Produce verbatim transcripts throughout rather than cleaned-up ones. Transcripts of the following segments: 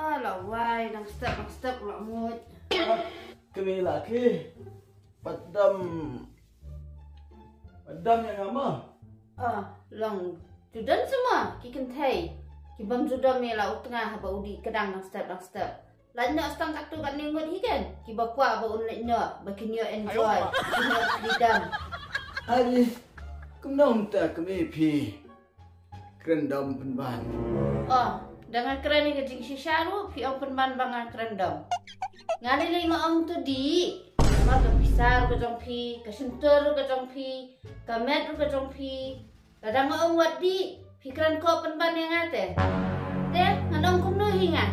Ah, la wai, nang step, nang step, la mut. Ah, kami laki. Padam. Padam ïa nga ma. Ah, long. Ju don sa ma, ki kynthei. Ki bym ju don ïa la u tnga haba u dih kdang nang step, nang step. Lait noh stang katto katne ngut hi ken. Kiba kwah ba un lait noh, ba kin ïoh enjoy, kin ïoh freedom. Ai, kumno mynta kami phi kren dom pynban. Oh, da nga kren ïa ka jingshisha ruh, phi ong pynban ba nga kren dom. Nga lei lei nga ong to dih. Namar ka pisa ruh ka jong phi, ka shyntur ruh ka jong phi, ka met ruh ka jong phi. Lada nga ong wat dih, phi kren koh pynban ïa nga te. Te, ngan ong kumno hi nga.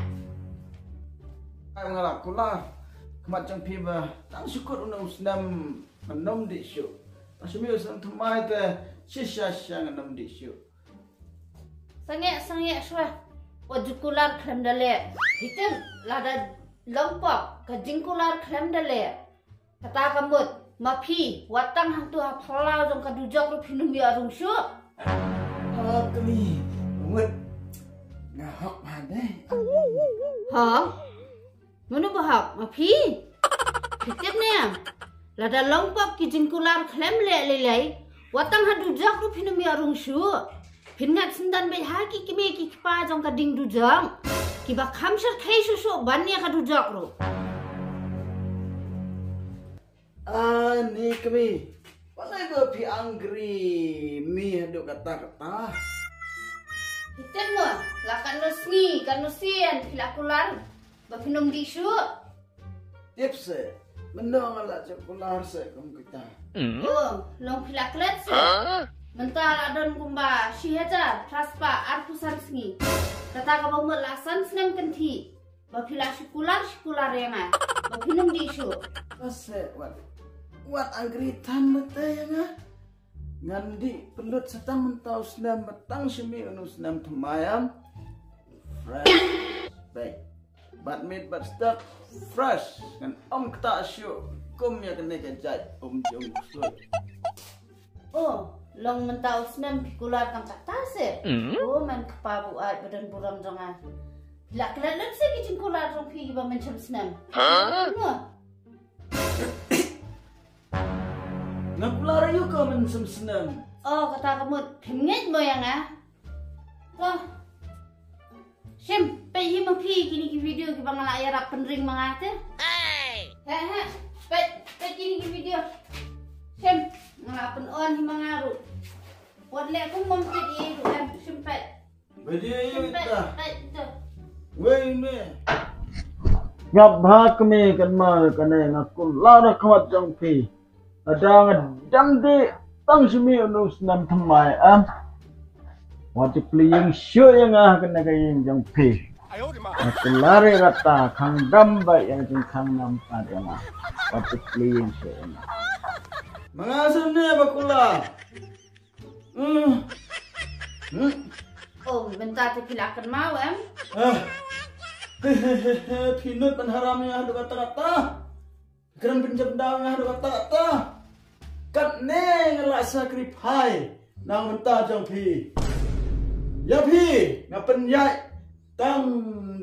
Ai nga la kular. Khmat jong phi ba tang shu kut u nong snem ngan ym dih shuh. Tang shu mih u snem thymmai te shisha shisha ngan ym dih shuh. Sangeh sangeh shuwa. Wat ju kular khlem da leh. Phi tip lada long pop ka jingkular khlem da leh. Kata ka mut, ma phi, wat tang hangtu ha phyllaw jong ka dujok ruh phin ym ïoh rung shuh. Oh, kami, mut. Nga hok ma dei. Hok? Mano ba hok? Ma phi? Phi tip ne em? Lada long pop ki jingkular khlem leh lei lei, wat tang ha dujok ruh phin ym ïoh rung shuh. Phin ngat syndon beit ha ki kmie ki kpa jong ka ding dujok. Kiba kham shyrkhei shuh shuh ban ïa ka dujok ruh. Ani kami. Balei ba phi angry mi haduh katta katta? Phi tip mo, la katno sngi, katno sien phi la kular ba phin ym dih shuh. Tip se, mynno nga la ju kular se kum kita. Oh, long phi la klet se. Mynta la don kumba shi hajar phra spah arphew san sngi. Kata kaba mut la san snem kynthih ba phi la shu kular shu kular ïa nga ba phin ym dih shuh. Ka se wat, wat angry than mynta ïa nga. Ngan dih pynlut sa tang mynta u snem ba tang shu mih u snem thymmai em. Fresh. Bad miet bad step fresh. Ngan ym ktah shuh kum ïa kane ka jait um jong u ksuid. Oh, long mynta u snem phi kular tang katta se. Oh, man kpa buaid ba don burom jong nga. Phi la klet lut se ki jingkular jong phi kiba mynshem snem. Nga kular aïu ko mynshem snem? Oh, kata ka mut phim ngeit mo ïa nga. To. Shim, peit hi ma phi kine ki video kiba nga la ïarap pynring ma nga te. He he, peit, peit kine ki video. Shim, nga la pyn-on hi ma nga ruh. Wat leh kum mom peit hi ruh em, shim peit. Video hi. Shim peit, kita. Peit to. Wei me. Ngap ha kmie kan ma kane nga kular khmat jong phi. Lada nga dang dih tang shu mih u snem thymmai em. Wat ju plie ïing shuh ïa nga ha kane ka ïing jong phi. Nga kular ïa kata khang dam bad ïa ka jingkhang nam pat ïa nga. Wat ju plie ïing shuh ïa nga. Ma nga shu ne ba kular. Hmm. Hmm. Oh, mynta te phi la kynmaw em? Ah. Phi nud ban haram ïa nga haduh katta katta. Kren pynjah daw nga haduh katta katta. Katne nga la sacrifice na ka bynta jong phi. Ïa phi nga pynïaid tang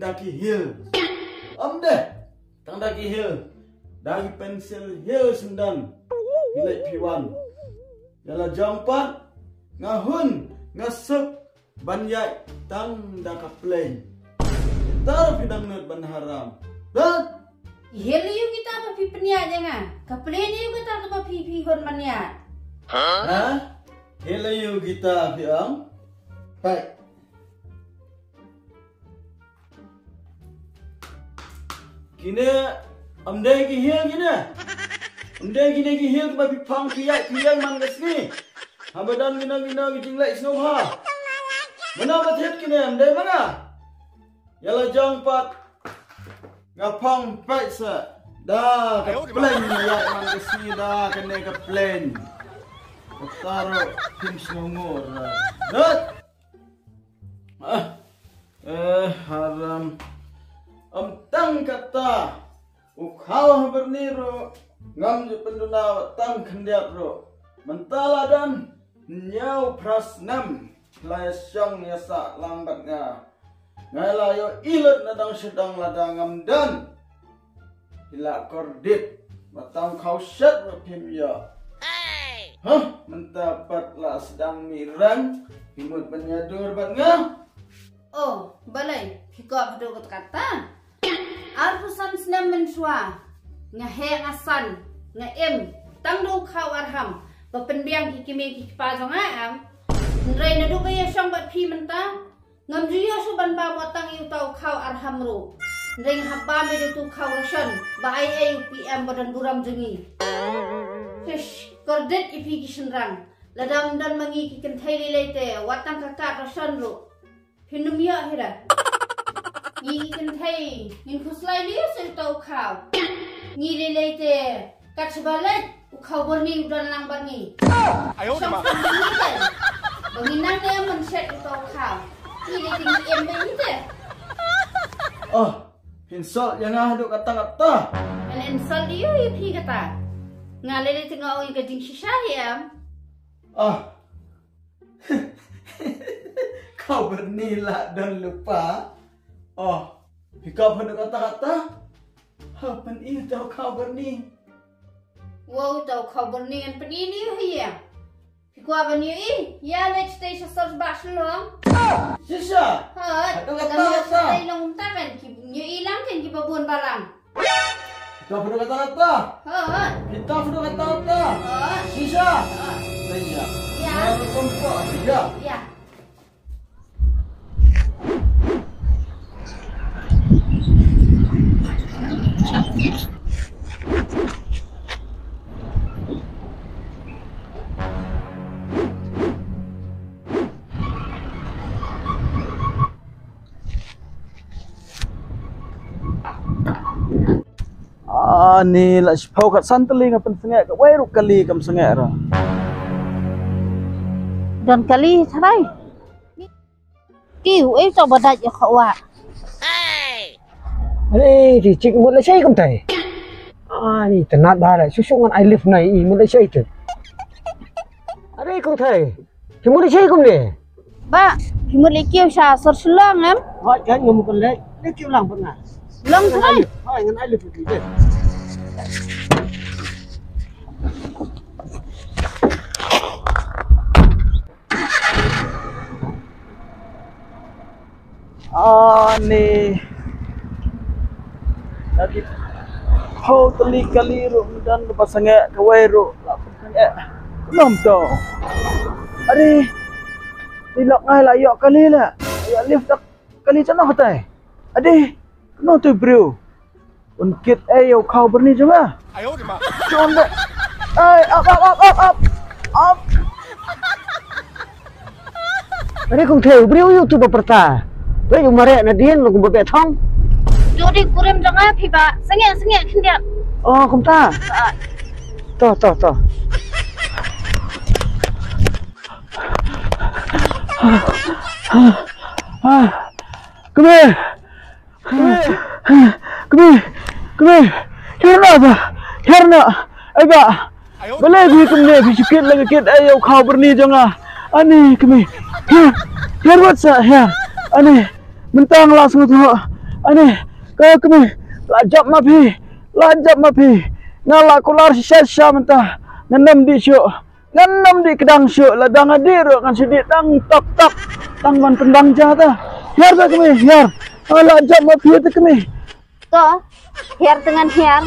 da ki heel. Ym dei tang da ki heel, da ki pencil heel syndon. Phi leit phi wan. Ïa la jong pat nga hun nga suk ban ïaid tang da ka plane. Kita phi dang nud ban haram. Dah. Heel aïu kita ba phi pynïaid ïa nga? Ka plane aïu kita ba phi, phi hun ban ïaid? Ha? Heel aïu kita phi ong? Peit. Kine ym dei ki heel kine. Ym dei kine ki heel kiba phi phong phi ïaid phi ïeng man ka sngi. Haba don kino kino ki jingleh sngewbha. Mano ba thied kine, ym dei ma nga. Ïa la jong pat nga phong peit sa. Da ka plane ïaid man ka sngi da kane ka plane. Kata ruh phim sngewnguh. Dut. Ah. Eh, haram. Ym tang kata. U khaw ha byrni ruh ngam ju pynduna, tang khyndiat ruh. Mynta la don hynñiew phra snem la ïa shong ïa sah lang bad nga. Nga la ïohi lut na dang sha dang lada ngam don. Phi la kordit. Ba tang khaw shet ba phim ïoh. Hah, mynta pat la sdang mih rang. Phi mut ban ïadur bad nga. Oh, balei phi kwah haduh katta katta? Arphew san snem mynshuwa nga heh nga san, nga im tang da u khaw arham ba pynbiang ki kmie ki kpa jong nga, em. Hynrei naduh ba ïashong bad phi mynta, ngam ju ïoh shuh ban bam wat tang ïa uta u khaw arham ruh. Hynrei nga hap bam ïa uta u khaw ration ba ai ei u P M ba don burom jong ngi. Hish, kordit ïa phi ki shynrang. Lada ym don ma ngi ki kynthei lei lei te, wat tang ka kad ration ruh phin ym ïoh hi re. Ngi ki kynthei ngin khuslai lei sha uta u khaw. Ngi lei lei te, kat shaba leit u khaw Bernie u don lang bad ngi. Shong shong ngi te, ba ngi nang ne ym shet uta u khaw. Ngi lei te ngi em beit hi te. Oh, phi insult ïa nga haduh katta katta. Ngan insult ïa u ïa phi kata? Nga lei lei te nga ong ïa ka jingshisha hi, em. Oh. Khaw Bernie la don lypa. Oh, phi kwah haduh katta katta? Ha, pyni uta u khaw Bernie. Wow, uta u khaw Bernie ngan pyni ïa u hi ïa. Phi kwah ban ïohi? Ïa leit shatei sha sor ba Shillong. Shisha. Ha, haduh katta katta. Shatei long kumta kan ki ïohi lang kan kiba bun balang. Kita pernah kata-kata. Ha. Kita pernah kata-kata. Ha. Shisha. Ha. Shisha. Ya. Baru kau buka, ya. Ya. Ani la shiphew khatsan tylli nga pynsngewbha, kawei ruh kali kam sngewbha. Don kali tharai. Ki u ei to ba dait ïa ka wa. Ani ti chik mut la shai kumtai. Ani tnat ba la shu shu ngan ai lift nai i mut la shai tu. Ani kumtai. Phi mut leit shaei kumne? Bah, phi mut leit kiew sha sor Shillong em? Hooid, hooid, nga mut ban leit. Leit kiew lang bad nga. Long trai. Hooid, ngan ai leit phi. Ani. Lagi phew tylli kali ruh ym don ba sangeh kawei ruh la sangeh. Lom to. Ari. Ti lok ngai la ïoh kali la. Ïoh lift dak kali chano katai. Adi. Kano tu briew. Un kit ei ïa u khaw Bernie jong nga. Ayo di ma. Chon de. Ei, ap, ap, ap, ap, ap. Ap. Are kong thei, u briew u tu ba pyrta. Wei u mareh na dien lo kumba beh thong. Jodi kurim jong nga phi ba. Sngewbha, sngewbha khyndiat. Oh, kumta. Ah. To, to, to. Kmie. Kmie, kmie, kmie. Hiar noh ba, hiar noh. Ai ba. Balei phi kumne phi shu kit la kit ei ïa u khaw Bernie jong nga. Ani kmie. Hiar, hiar wat sa hiar. Ani. Mynta nga la sngewthuh. Ani. Ka kmie. La jop ma phi. La jop ma phi. Nga la kular shisha shisha mynta. Ngan ym dih shuh. Ngan ym dih kdang shuh, lada nga dih ruh ngan shu dih tang tok tok. Tang ban pyndang ja ta. Hiar ba kmie, hiar. Nga la jop ma phi te kmie. To, hiar te ngan hiar.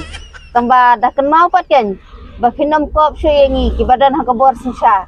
Tang ba da kynmaw pat kein ba phin ym kop shuh ïa ngi kiba don ha ka bor shisha.